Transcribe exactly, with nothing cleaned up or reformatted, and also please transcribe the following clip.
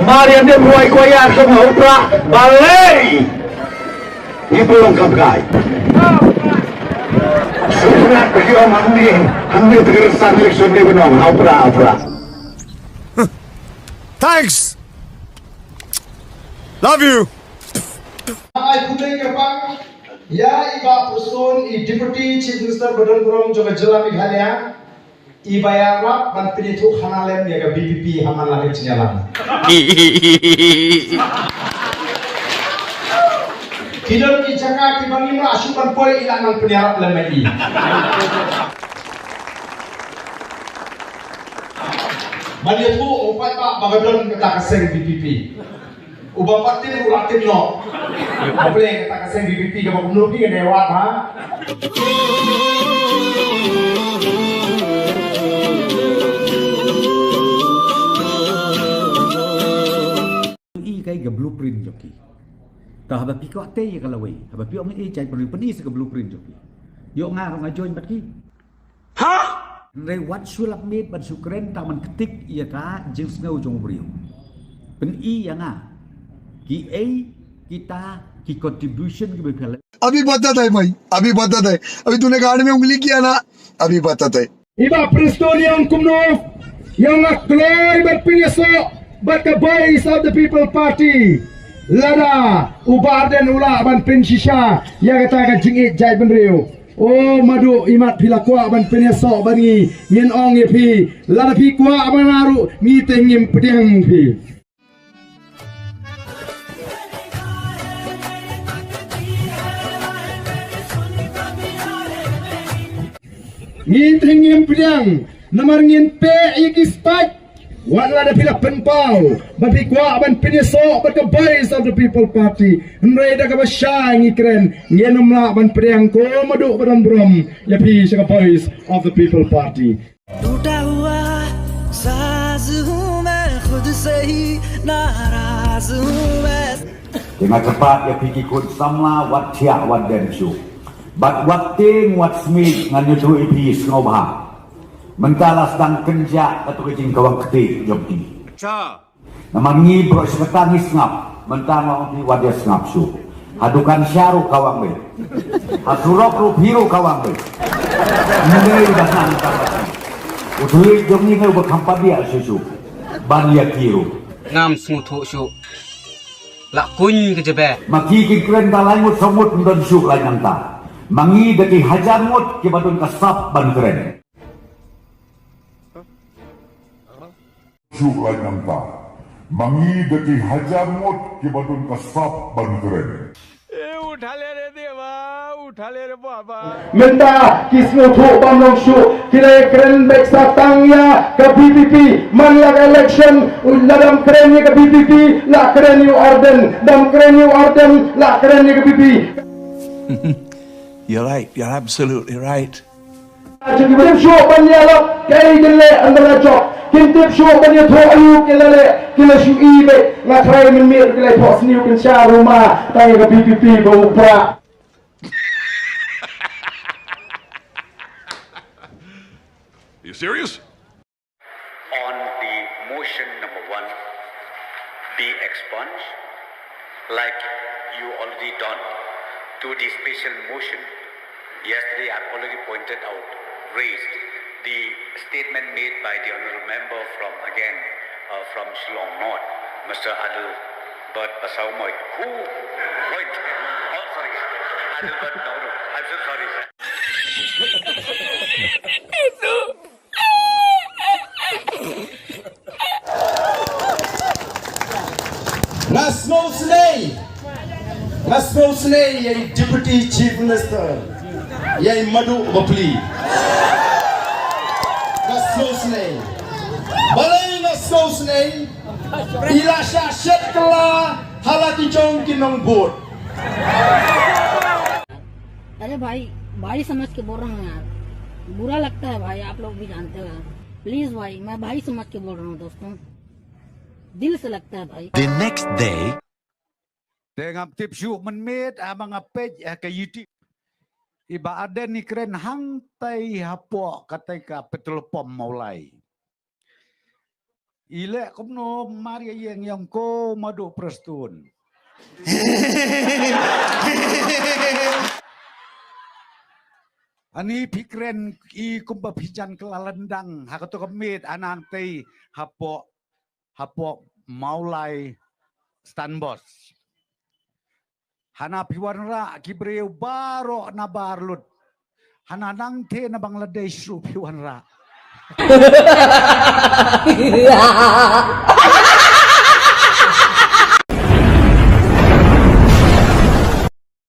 Mar ïa dem ruai koya ka ma upra balei. Ibu long kam kai. Supra pergi om hangni hangni tegeresan election ni benong ha upra upra. Thanks. Love you. Ai pudai ka pang. Ïa i Bah Prestone, i Deputy Chief Minister ba don burom jong ka jylla Meghalaya, i ba ïarap ban pynïathuh khana lem ïa ka V P P ha man la ka jingïalang. Ki don ki jaka kiba ngim lah shuh ban poi, i lah nang pynïarap lem ma i. Ban ïathuh u paidbah ba ka don kata ka seng V P P. U Bah Martin u la tip noh. Ba pynlong kata ka seng V P P kaba kumno phi ka dei wad ha. I kai ka blueprint jong ki. Ta haba phi kwah te ïa ka lawei. Haba phi ong i jait pynri pynri sa ka blueprint jong ki. Ïoh nga ruh nga join bad ki. Ha? Hynrei wat shu lap miet ban shu kren tang ban ktik ïa ka jingsngew jong u briew. Pyn-i ïa nga. Ki ei kita ki contribution ki ba phi la. अभी बताता है भाई, अभी बताता है। अभी तूने गाड़ी में उंगली किया ना, अभी बताता है। I Bah Prestone ïa ong kumno? Ïa ong nga kloi ban pynïasoh bad ka Voice of the People Party. Lada u Bah Ardent u lah ban pynshisha ïa kata ka jingïeit jaitbynriew. O Madu, imat phi la kwah ban pynïasoh bad ngi, ngin ong ïa phi, lada phi kwah ban naru, ngi te ngim pdiang phi. Ngin te ngim pdiang, namar ngin peh ïa ki spike. Wat la da phi la pynpaw ba phi kwah ban pynïasoh bad ka Voice of the People Party, hynrei da kaba shai ngi kren, ngin ym lah ban pdiang. Ko Madu ba don burom, ïa phi sha ka Voice of the People Party. टूटा हुआ साज हूँ मैं, खुद से ही नाराज हूँ मैं। Te nga kyrpad ïa phi ki khun samla, wat thiah wat dem shuh. Bad wat tieng wat smiej, ngan ïathuh ïa phi sngewbha. Mynta la sdang kynjah katto ka jingkawang kti jong phi. Namar ngi baroh shi katta ngi sngap, mynta nga ong phi wat ïa sngap shuh. Ha dukan sha ruh kawang beit. Ha surok ruh phi ruh kawang beit. Ngi dei ba nang kawang. U thylliej jong ngi ne uba kham padiah shuh shuh. Ban ïa ki ruh. Ngam sngewthuh shuh. La kuñ ka jaba. Ma ki ki kren da lai ngut saw ngut ym don shuh lai nangta. Ma ngi da ki hajar ngut kiba don ka sap ban kren. Shuh lai nangta. Ma ngi da ki hajar ngut kiba don ka sap ban kren. ए, उठा ले रे देवा, उठा ले रे बाबा। Mynta ki sngewthuh bym long shuh, ki la kren beit sa tang ïa ka V P P. Man la ka election, u la dang kren ïa ka V P P, la kren ïa u Ardent, dang kren ïa u Ardent, la kren ïa ka V P P. You're right, you're absolutely right. Kin tip shuh ban ïalap kaei kin leh ynda la jop. Kin tip shuh ban ïathuh aïu kin la leh, kin la shu i beit. Nga tharai mynmiet kin la ïathuh sniew kin shah ruma tang ïa ka V P P ba u prah. You serious? On the motion number one, be expunged, like you already done to the special motion. Yesterday, I've already pointed out, raised the statement made by the honorable member from, again, uh, from Shillong North, Mister Adelbert Basaiawmoit, who pointed, oh, sorry, Adelbert, no, no, I'm so sorry, sir. Nga sngewsynei. Nga sngewsynei ïa i Deputy Chief Minister, ïa i Madu Bapli. Nga sngewsynei. Balei nga sngewsynei? I la shah shet kylla ha la ki jong ki nongbud. अरे भाई, भाई समझ के बोल रहा हूँ यार, बुरा लगता है भाई, आप लोग भी जानते हो यार। प्लीज भाई, मैं भाई समझ के बोल रहा हूँ दोस्तों, दिल से लगता है भाई। The next day. Te ngam tip shuh mynmiet, haba nga peit ha ka YouTube. I Bah Ardent i kren hangtai hapoh katai ka petrol pump Mawlai. I leh kumno mar ïa ïeng ïong ko Madu Prestone. Ani phi kren i kumba phi jan kylla lyndang ha kato ka miet, ha nangtei hapoh, hapoh Mawlai Stanbos. Hana phi wanrah ki briew baroh na bar lut. Hana nangtei na Bangladesh ruh phi wanrah.